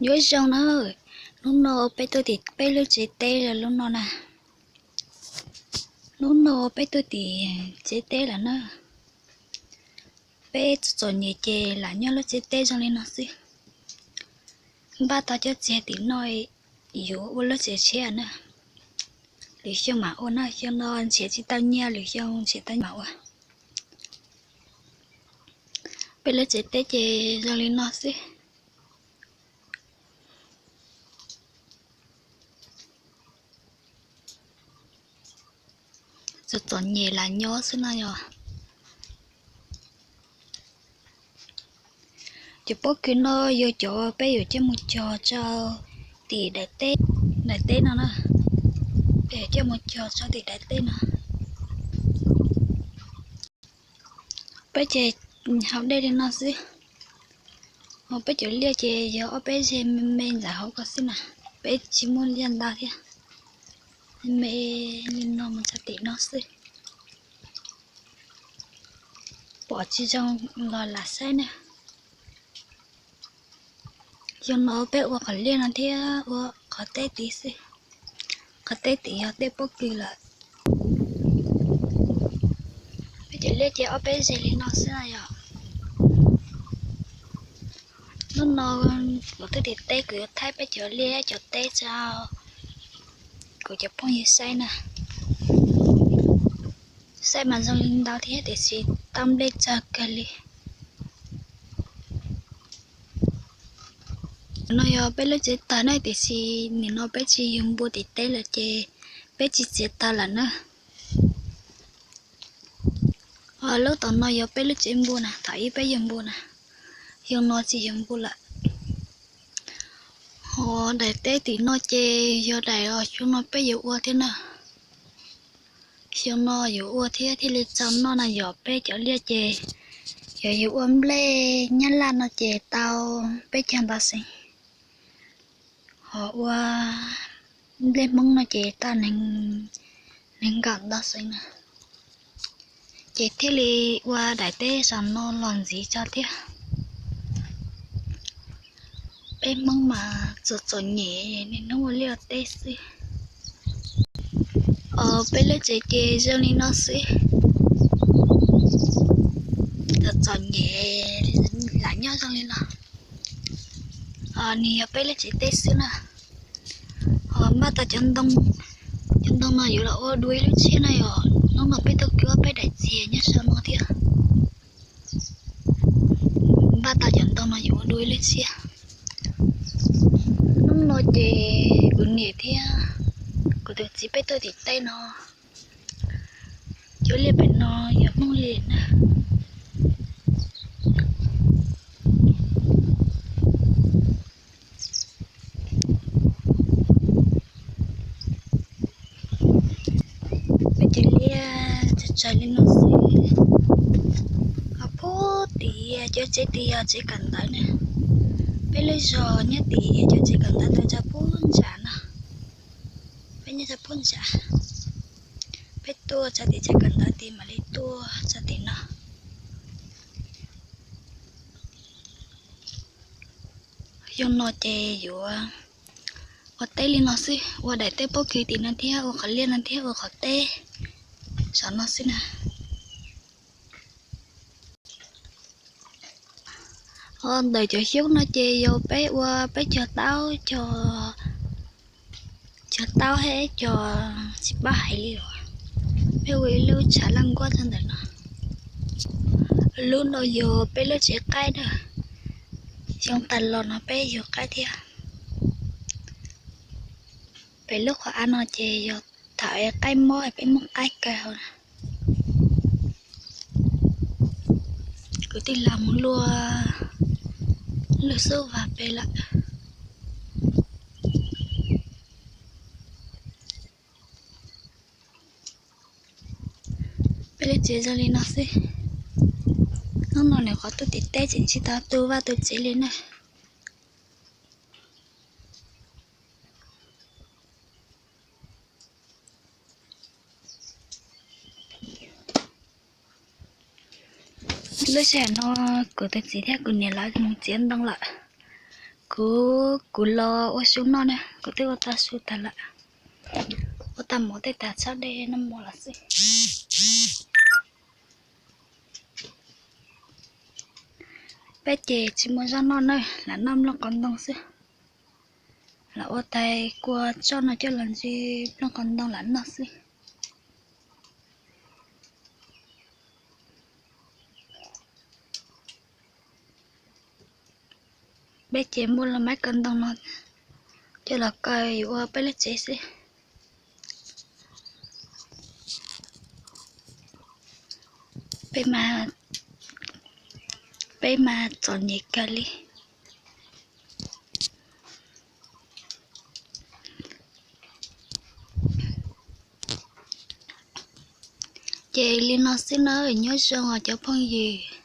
Nyob zoo na, hnub no peb tuaj tim peb lub tsev teb lawm lub no na. Hnub no peb tuaj tim tsev teb lawm na. Peb txom nyem ces lam nyob lub tsev teb zoo li no xwb. Npaj tau cov txiag tim no yuav ua lub tsev tshiab na. Lwm xyoo mam ua na, xyoo no nrhiav tsis tau nyiaj, lwm xyoo nrhiav tau mam ua. Peb lub tsev teb ces zoo li no xwb. Txom txom nyem lam nyob xwb no yog. Cov pob kws no yog cov peb yuav coj mus cog rau tim daim teb, daim teb no na. Peb yuav coj mus cog rau tim daim teb no. Peb ces haus dej li no xwb. Ho peb cov liaj ces yog ob peb zeg me me ntawm hauv ko xwb na. Peb tsis muaj liaj ntau thiab. Me me li no mus txog tim no xwb. Pom tsis zoo los lam saib na. Xyoo no peb ua qhov liaj no thiab ua qhov teb tid xwb. Qhov teb tid yog tej pob kws lawm. Peb cov liaj ces ob peb zeg li no xwb no yog. Hnub no kuv tuaj tim teb kuv yuav thaij peb cov liaj cov teb rau kuv cov phooj ywg saib na. Saib mas zoo li ntau thiab tiam sis tau nplej tsawg kawg li. No yog peb lub tsev tawg na tiam sis nim no peb tsis yug npua tim teb lawm ces peb tsis txiav tawg lawm na. Lub tom no yog peb lub tsev npua na, thaum ub peb yug npua na, xyoo no tsis yug npua lawm. Ho daim teb tim no ces yog daim xyoo no peb yuav ua thiab na. Xyoo no yuav ua thiab thiaj li txaus noj na yom. Peb cov liaj ces yog yus ua nplej nyab laj no ces tau peb caug ntau xees, ho ua nplej hmoob no ces tau nees nkaum ntau xees na. Ces thiaj li ua daim teb saum no los ntxiv tso thiab. Peb hmoob mas txom txom nyem niaj hnub ua liaj ua teb xwb. Peb lub tsev ces zoo li no xwb. Txom txom nyem lam nyob zoo li no. Nws yog peb lub tsev teb xwb na. Ho npaj tau cov ntoo, cov ntoo no yuav los ua dua ib lub tshiab na yom. Hnub no peb tuaj kwv ob peb daim txiag nyob saum no thiab. Npaj tau cov ntoo no yuav ua dua ib lub tshiab. Hnub no ces kuv niam thiab kuv tus txiv peb tuaj tim teb no. Cov liaj pem no yog Hmoob li na. Peb cov liaj tsawg tsawg li no xwb. Ho puag tim cov tsev tid yog tsev kawm ntawv na. Peb lub zos nyob tim cov tsev kawm ntawv ntawd tso puag ntsam no. Peb nyob tso puag ntsam. Peb tuaj txog tim tsev kawm ntawv tid mam li tuaj txog tim no. Xyoo no ces yuav ua teb li no xwb, ua daim teb pob kws tim no thiab ua qhov liaj no thiab ua qhov teb saum no xwb na. Ho ntawm cov xyoob no ces yog peb ua peb cog taub, cog taub thiab cog tsis paub hais li os. Peb ua ib lub tshav laj nkuab rau ntawm no. Lub no yog peb lub tsev qaib na. Xyoo tas los no peb yug qaib thiab. Pem lub qhov av no ces yog thaum es qaib mob peb muab qaib kaw hauv na. Kwv tij laus mus luaj lwm xub vas pem lawm. Peb lub tsev zoo li no xwb. Hnub no nyuam qhuav tuaj tim teb tseem tsis tau tu vaj tu tsev li na. Lub sij hawm no kuv tus txiv thiab kuv niam lawv mus txiav ntoo lawm. Kuv, kuv los ua su noj na, kuv twb ua tau su tas lawm. Ua tau mov tej tas tshab dej noj mov lawm xwb. Peb ces tsis muaj zaj noj na, lam noj nplooj qos ntoo xwb. Lam ua tais kua tsoj no coj los ntxiv nplooj qos ntoo lam noj xwb. Peb ces muaj los mab kos ntoo no coj los kaw yuav ua peb lub tsev xwb. Peb mas, peb mas txom nyem kawg li. Ces li no xwb na, nyob zoo os cov phooj ywg.